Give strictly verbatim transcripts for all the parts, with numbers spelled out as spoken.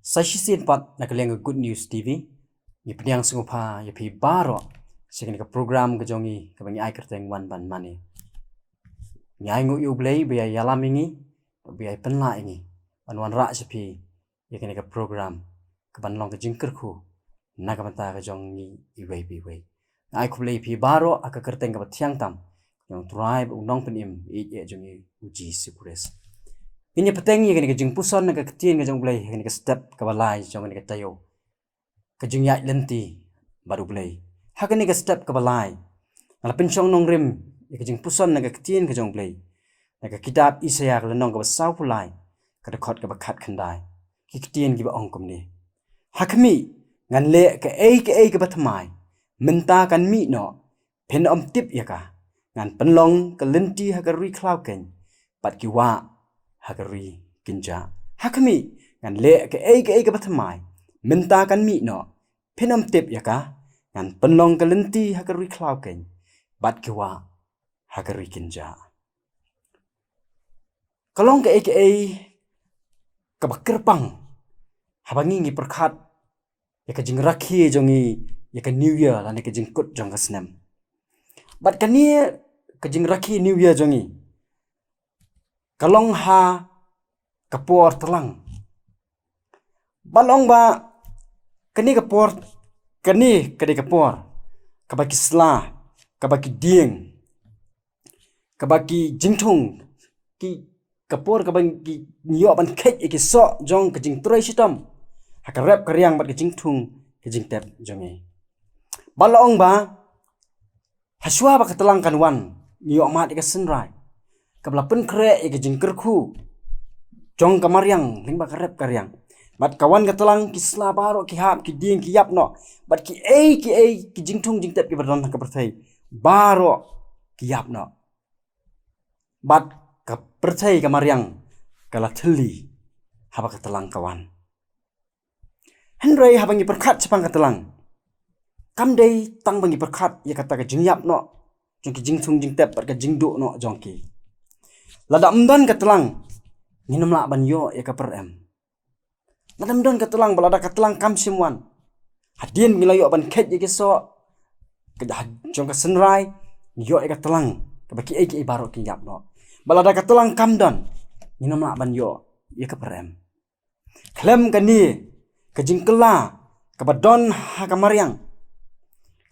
Sa shisien pat na ka liang ka Good News T V, ngi pdiang sngewbha ïa phi baroh sha kane ka program ka jong ngi kaba ngi ai kyrteng Wan Ban Mane. Ngi ai nguh ïa U Blei ba u ïalam ïa ngi, ba u pynlah ïa ngi ban wanrah sha phi ïa kane ka program kaban long ka jingkyrkhu na ka bynta ka jong ngi iwei pa iwei. Nga ai khublei ïa phi baroh ha ka kyrteng kaba thiang tam jong U Trai bad U Nongpynim ïeit jong ngi U Jisu Khrist. Ngin ïa bteng ïa kane ka jingpuson na ka ktien ka jong U Blei ha kane ka step kaba lai jong kane ka taïew, ka jingïaid lynti bad U Blei. Ha kane ka step kaba lai, nga la pynshong nongrim ïa ka jingpuson na ka ktien ka jong U Blei na ka kitab Isaïah ka lynnong kaba sawphew lai, ka dkhot kaba khatkhyndai. Ki ktien kiba ong kumne: Ha khmih, ngan leh kaei kaei kaba thymmai, mynta kan mih noh, phin ym tip ïa ka. Ngan pynlong ka lynti ha ka ri khlaw keiñ, bad ki wah ha ka ri kynjah. Ha khmih, ngan leh kaei kaei kaba thymmai, mynta kan mih noh, phin ym tip ïa ka. Ngan pynlong ka lynti ha ka ri khlaw keiñ, bad ki wah ha ka ri kynjah. Ka long kaei kaei kaba kyrpang haba ngi ngi pyrkhat ïa ka jingrakhe jong ngi ïa ka New Year lane ka jingkut jong ka snem. Bad kane ka jingrakhe New Year jong ngi ka long ha ka por tlang. Bad long ba kane ka por, kane ka dei ka por kaba ki sla, kaba ki dieng, kaba ki jingthung, ki, ka por kaba ki ïoh ban kheit ïa ki soh jong ka jingtrei shitom ha ka rep ka riang bad ka jingthung ka jingtep jong ngi. Bad long ba hashwa ba ka tlang kan wan, ngi ïoh mad ïa ka synrai kaba la pynkhreh ïa ka jingkyrkhu jong ka mariang lyngba ka rep ka riang. Bad ka wan ka tlang, ki sla baroh ki hap, ki dieng ki ïap noh, bad kiei kiei ki jingthung jingtep kiba don ha ka pyrthei baroh ki ïap noh. Bad ka pyrthei ka mariang ka la thylli haba ka tlang ka wan. Hynrei haba ngi pyrkhat shaphang ka tlang, kam dei tang ba ngi pyrkhat ïa kata ka jingïap noh jong ki jingthung jingtep bad ka jingduh noh jong ki. Lada ym don ka tlang, ngin ym lah ban ïoh ïa ka pyrem. Lada ym don ka tlang, bad lada ka tlang kam shym wan, hadien ngi la ïoh ban kheit ïa ki soh ka, ha, jong ka synrai, ngi ïoh ïa ka tlang kaba kiei kiei baroh ki ïap noh. Bad lada ka tlang kam don, ngin ym lah ban ïoh ïa ka pyrem. Khlem kane, ka jingkylla kaba don ha ka mariang,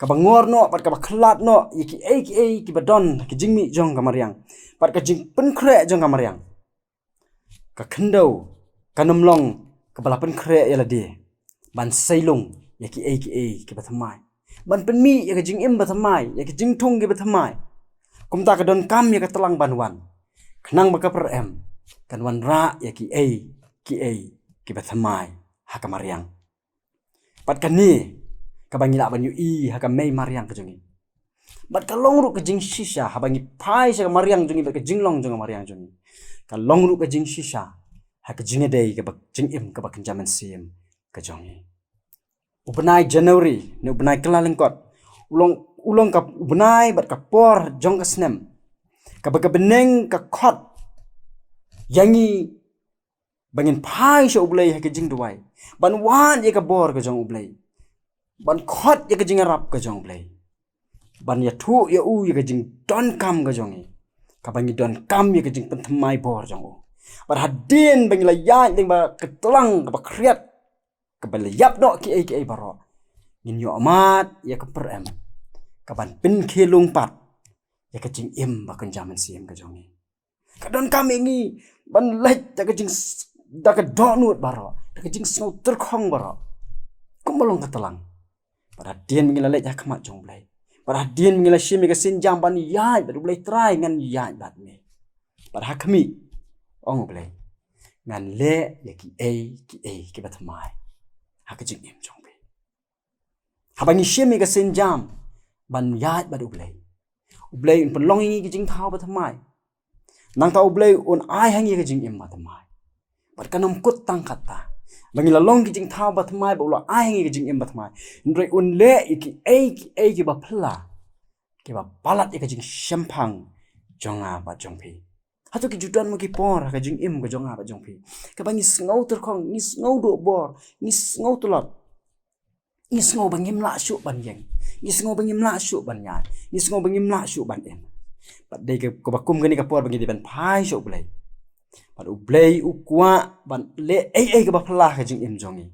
kaba ngor noh bad kaba khlad noh ïa kiei kiei kiba don ha ka jingmih jong ka mariang bad ka jingpynkhreh jong ka mariang, ka khyndew kan ym long kaba la pynkhreh ïa lade ban sei lung ïa kiei kiei kiba thymmai, ban pynmih ïa ka jingim ba thymmai, ïa ka jingthung kiba thymmai. Kumta ka donkam ïa ka tlang ban wan, khnang ba ka pyrem kan wanrah ïa kiei kiei kiba thymmai ha ka mariang. Bad kane kaba ngi lah ban ïohi ha ka mei mariang ka jong ngi. Bad ka long ruh ka jingshisha haba ngi phai sha ka mariang jong ngi bad ka jinglong jong ka mariang jong ngi. Ka long ruh ka jingshisha ha ka jingïadei kaba jingim kaba kynja mynsiem ka jong ngi. U bnai January ne u bnai kylla lyngkot u long, u long ka u bnai bad ka por jong ka snem kaba ka bneng ka khot ïa ngi ba ngin phai sha U Blei ha ka jingduwai, ban wad ïa ka bor ka jong U Blei, ban khot ïa ka jingïarap ka jong U Blei, ban ïathuh ïa u ïa ka jingdonkam ka jong ngi, kaba ngi donkam ïa ka jingpynthymmai bor jong u. Bad hadien ba ngi la ïaid lyngba ka tlang kaba khriat, kaba la ïap noh kiei kiei baroh, ngin ïoh mad ïa ka pyrem kaban pynkhie lung pat ïa ka jingim ba kynja mynsiem ka jong ngi. Ka donkam ïa ngi ban leit da ka jing, da ka dohnud baroh, da ka jingsngew tyrkhong baroh, kumba long ka tlang. Bad hadien ba ngi la leit ha khmat jong U Blei, bad hadien ba ngi la shim ïa ka sienjam ban ïaid bad U Blei: Trai, ngan ïaid bad me. Bad ha khmih, ong U Blei, ngan leh ïa kiei kiei kiba thymmai ha ka jingim jong phi. Haba ngi shim ïa ka sienjam ban ïaid bad U Blei, U Blei un pynlong ïa ngi ki jingthaw ba thymmai. Nangta U Blei un ai ha ngi ka jingim ba thymmai. Bad kan ym kut tang katta ba ngi la long ki jingthaw ba thymmai, ba u la ai ha ngi ka jingim ba thymmai, hynrei un leh ïa kiei kiei kiba phylla, kiba palat ïa ka jingshemphang jong nga bad jong phi. Hato ki ju don mo ki por ha ka jingim ka jong nga bad jong phi, kaba ngi sngew tyrkhong, ngi sngew duh bor, ngi sngew tlot, ngi sngew ba ngim lah shuh ban ïeng, ngi sngew ba ngim lah shuh ban ïaid, ngi sngew ba ngim lah shuh ban im? Bad dei ka, kaba kum kane ka por ba ngi dei ban phai sha U Blei. Bad U Blei u kwah ban leh ei ei kaba phylla ha ka jingim jong ngi,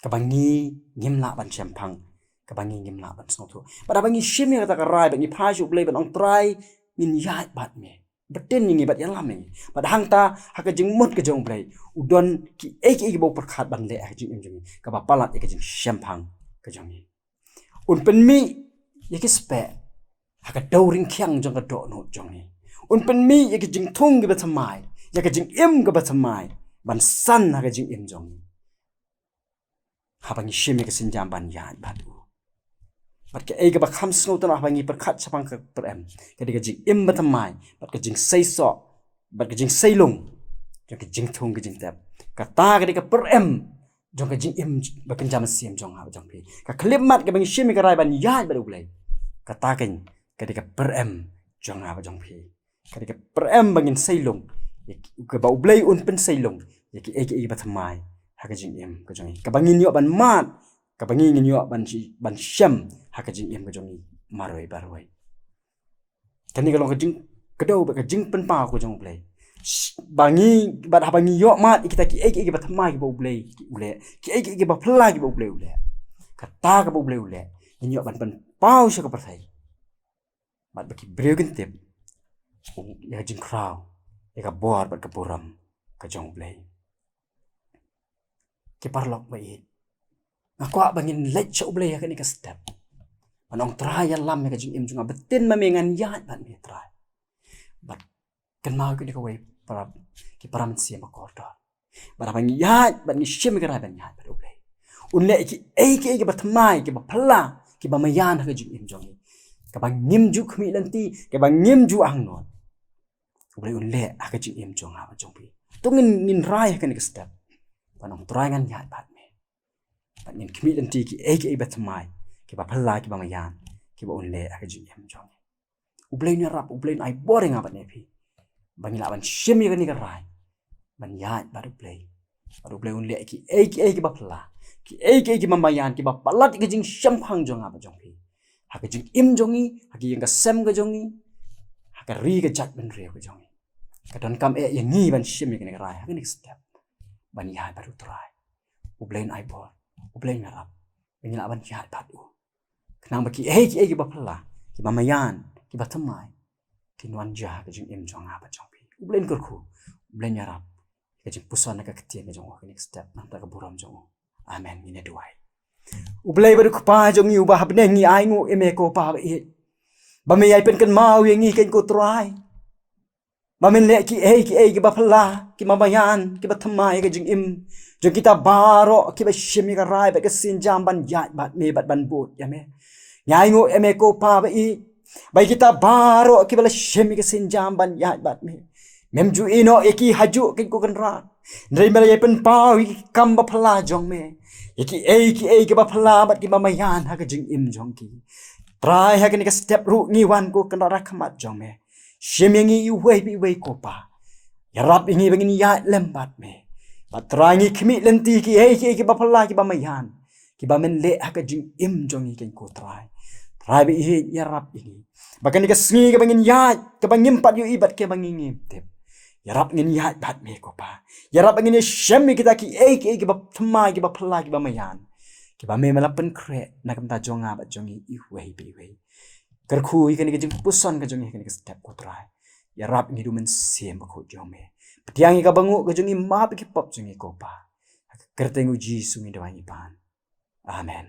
kaba ngi ngim lah ban shemphang, kaba ngi ngim lah ban sngewthuh. Bad haba ngi shim ïa kata ka rai bad ngi phai sha U Blei ban ong, Trai, ngin ïaid bad me, btin ïa ngi bad ïalam ïa ngi. Bad hangta ha ka jingmut ka jong U Blei, u don ki ei ki ei kiba u pyrkhat ban leh ha ka jingim jong ngi, kaba palat ïa ka jingshemphang ka jong ngi. Un pynmih ïa ki speh ha ka dewryngkhiang jong ka dohnud jong ngi. Un pynmih ïa ki jingthung kiba thymmai, ïa ka jingim kaba thymmai ban san ha ka jingim jong ngi, haba ngi shim ïa ka sienjam ban ïaid bad u. Bad kaei kaba kham sngewtynnat, haba ngi pyrkhat shaphang ka pyrem, ka dei ka jingim bathymmai bad ka jingseisoh bad ka jingsei lung jong ka jingthung ka jingtep. Kata ka dei ka pyrem jong ka jingim bakynja mynsiem jong nga bad jong phi. Ka khyllipmat kaba ngi shim ïa ka rai ban ïaid bad U Blei, kata ka dei ka pyrem jong nga bad jong phi. Ka dei ka pyrem ba ngin sei lung, ïa ki, kaba U Blei un pynsei lung ïa ki ei ki ei kiba thymmai ha ka jingim ka jong ngi, kaba ngin ïoh ban mad, kaba ngi ngin ïoh ban shi-, ban shem ha ka jingim ka jong ngi marwei barwei. Kane ka long ka jingkdew bad ka jingpynpaw ka jong U Blei. Sh-, ba ngi, bad haba ngi ïoh mad ïa kita ki ei ki ei kiba thymmai kiba U Blei u leh, ki ei ki ei kiba phylla kiba U Blei u leh, kata kaba U Blei u leh, ngin ïoh ban pynpaw sha ka pyrthei. Bad ba ki briew kin tip ïa ka jingkhraw, ïa ka bor bad ka burom ka jong U Blei. Ki paralok ba ïeit, nga kwah ba ngin leit sha U Blei ha kane ka step, ban ong, Trai, ïalam ïa ka jingim jong nga, btin ma me, ngan ïaid bad me, Trai. Bad kynmaw kine kawei para, ki para mynsiem ba kordor, bad haba ngi ïaid bad ngi shim ïa ka rai ban ïaid bad U Blei, un leh ki ei ki ei kiba thymmai, kiba phylla, kiba maïan ha ka jingim jong ngi, kaba ngim ju khmih lynti, kaba ngim ju angnud. U Blei un leh ha ka jingim jong nga bad jong phi. To ngin, ngin rai ha kane ka step, ban ong, Trai, ngan ïaid bad me. Bad ngin khmih lynti ki ei ki ei ba thymmai, kiba phylla, kiba maïan, kiba un leh ha ka jingim jong ngi. U Blei un ïarap, U Blei un ai bor ïa nga bad ïa phi, ba ngin lah ban shim ïa kane ka rai ban ïaid bad U Blei. Bad U Blei un leh ki ei ki ei kiba phylla, ki ei ki ei kiba maïan, kiba palat ïa ka jingshemphang jong nga bad jong phi, ha ka jingim jong ngi, ha ka ïing ka sem ka jong ngi, ha ka ri ka jaitbynriew ka jong ngi. Ka donkam eh ïa ngi ban shim ïa kane ka rai ha kane ka step, ban ïaid bad U Trai. U Blei un ai bor, U Blei un ïarap, ba ngin lah ban ïaid bad u, khnang ba ki ei ki ei kiba phylla, kiba maïan, kiba thymmai, kin wan jia ha ka jingim jong nga bad jong phi. U Blei un kyrkhu, U Blei un ïarap. Ka jingpuson na ka ktien ka jong u ha kane ka step, na ka bynta ka burom jong u. Amen. Ngin ïa duwai. U Blei bad U Kpa jong ngi uba ha bneng, ngi ainguh ïa me ko Pa ba ïeit, ba me ïai pynkynmaw ïa ngi kein ko Trai, ba men leh ki ei ki ei kiba phylla, kiba maïan, kiba thymmai ha ka jingim jong kita baroh kiba shim ïa ka rai bad ka sienjam ban ïaid bad me bad ban bud ïa me. Ngi ainguh ïa me ko Pa ba ïeit, ba ïa kita baroh kiba la shim ïa ka sienjam ban ïaid bad me, mem ju ïehnoh ïa ki hajuh kein ko Kynrad, hynrei me la ïai pynpaw ïa ki kam ba phylla jong me, ïa ki ei ki ei kiba phylla bad kiba maïan ha ka jingim jong ki. Trai, ha kane ka step ruh ngi wan ko Kynrad ha khmat jong me. Shim ïa ngi iwei pa iwei ko Pa. Ïarap ïa ngi ba ngin ïaid lem bad me. Bad Trai, ngi khmih lynti ki ei ki ei kiba phylla, kiba maïan, kiba men leh ha ka jingim jong ngi kein ko Trai. Trai ba ïeit, ïarap ïa ngi ba kane ka sngi kaba ngin ïaid, kaba ngim pat ïohi bad kaba ngi ngim tip, ïarap ngin ïaid bad me ko Pa. Ïarap ngin ïashem ïa kita ki ei ki ei kiba thymmai, kiba phylla, kiba maïan, kiba me me la pynkhreh na ka bynta jong nga bad jong ngi iwei pa iwei. Kyrkhu ïa kane ka jingpuson ka jong ngi ha kane ka step ko Trai. Ïarap ngi da U Mynsiem Bakhuid jong me. Pdiang ïa ka banguh ka jong ngi, map ïa ki pop jong ngi ko Pa. Ha ka kyrteng U Jisu ngi duwai ngi pan. Amen.